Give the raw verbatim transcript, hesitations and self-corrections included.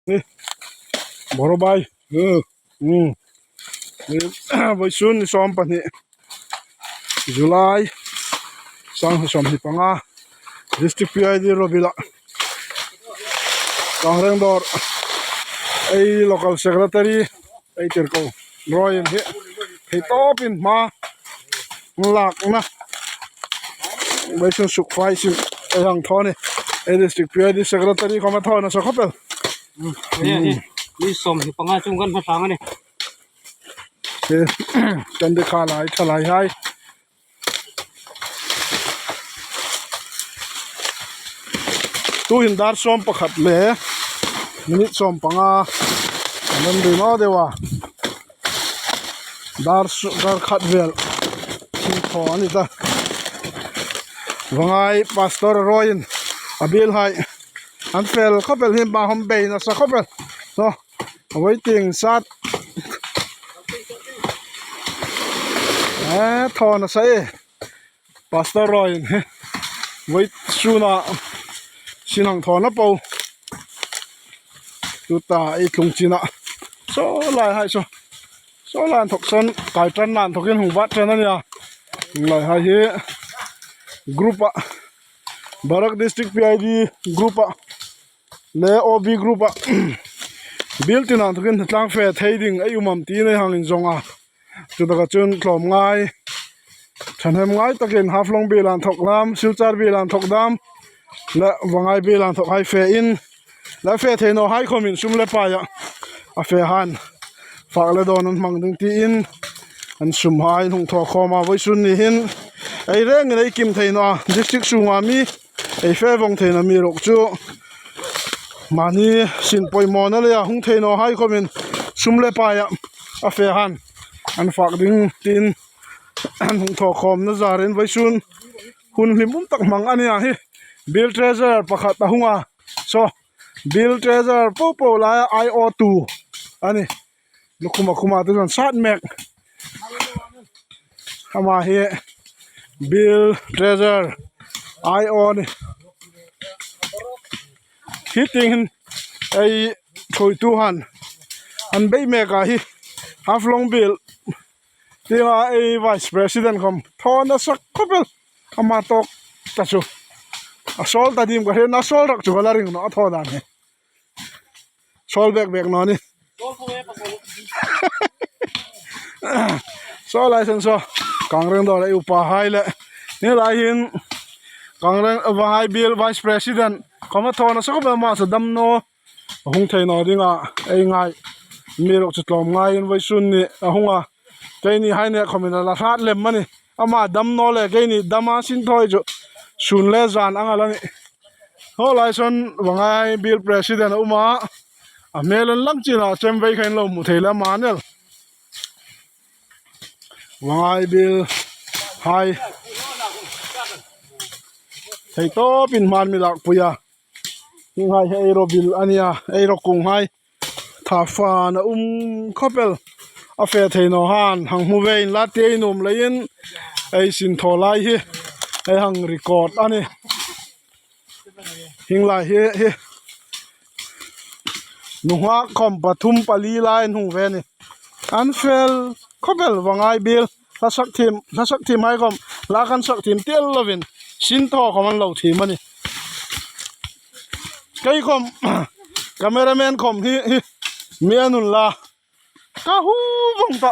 Ni, Borubai. Hmm. Hmm. Ni, vawisun ni sawm pahni July, sang sawm hni panga, District P I D Robila, Kangrengdawr, ei local secretary, ei tirko, Royin hi, hei tawpin hma lakna, vawisun suk fai sin, ei hang thaw ni, ei District P I D Secretary khawm a thaw nasa khawp el. Hmm. Ni, ni, ni sawm hni panga chung kan hma thlang a ni. Kan de kha lai, tha lai hai. Tuhin dar sawm pakhat le minute sawm panga. Nan dui naw deu a. Dar su-, dar khat vel. Sin thaw a ni ta. Vangai Pastor Royin a biel hai. An fel khawp el hi, hma hawm bei nasa khawp el. So, waiting sat. Eh, thaw nasa e. Pastor Royin hi. Vawisuna sin hang thaw na po. Tuta ei tlung china. Saw lai hai saw. Saw lai inthok saw kai ṭan nan inthokin hung bat ṭan a nia. Lai hai hi group-a, Barak District P I D group-a le O B group-a biel tina inthokin tlang fe thei ding ei um am tiin ei hang inzawng a. Chutaka chun tlawmngai, ṭhahnemngai takin Haflong biel inthok dam, Silchar biel inthok dam, le Vangai biel inthok hai fe in, le fe thei naw hai khawmin sum le paia a fe han fak le dawn an hmang ding tiin an sum hai an hung thaw khawm a. Vawisun ni hin ei rengin ei kim thei naw a, district sunga mi ei fe vawng theina mi ruok chu mani sin pawimawna leia hung thei naw hai khawmin sum le paia a fe han an fak ding tiin an hung thaw khawmna zarin vawisun hun hlim um tak hmang a nia hi. Biel treasurer pakhat a hung a. Saw, biel treasurer popo laia I O tu a ni. Lukhuma khuma tu zan sat mek. Ama hi biel treasurer I O ni. Hi tieng hin ei thuoitu han an bei mek a hi. Haflong biel tienga ei vice president khawm thaw nasa khawp el. Ama tawk ta chu a sawl ta dim ka hriet a, sawl rak chu ka la ring naw a thaw dan hi. Sawl bek bek naw ni. Saw lai san saw. Kangrengdawr ei upa hai le. Ni lai hin Kangreng, Vangai biel vice president khawm a thaw nasa khawp el, ama saw damnaw hung thei naw dinga ei ngai. Mi ruok chu tlawmngaiin vawisun ni a hung a. Keini hai nek khawmin a la hrat lem a ni. Ama dam naw le keini dama sin thaw chu sun le zan ang a la ni. Saw lai saw Vangai biel president a um a. A hmel an lang china chem vei kha in lo hmu thei le ama nel. Vangai biel hai. Thei tawpin hman mi lakpui a. Hi hai hi ei ro biel a nia, ei ro kung hai. Tha fan a um khawp el. A fe thei naw han hang hmu ve inla ti ei nuom leiin ei sin thaw lai hi ei hang record a ni. Hieng lai hi, hi. Nunghak khawm pathum pali lai an hung ve ni. An fel khawp el Vangai biel. Hla sak thiem, hla sak thiem hai khawm, hla kan sak thiem tiel lovin, sin thaw khawm an lo thiem a ni. Kei khawm, cameraman khawm hi, hi, mi a nun la. Ka hu vawng ta,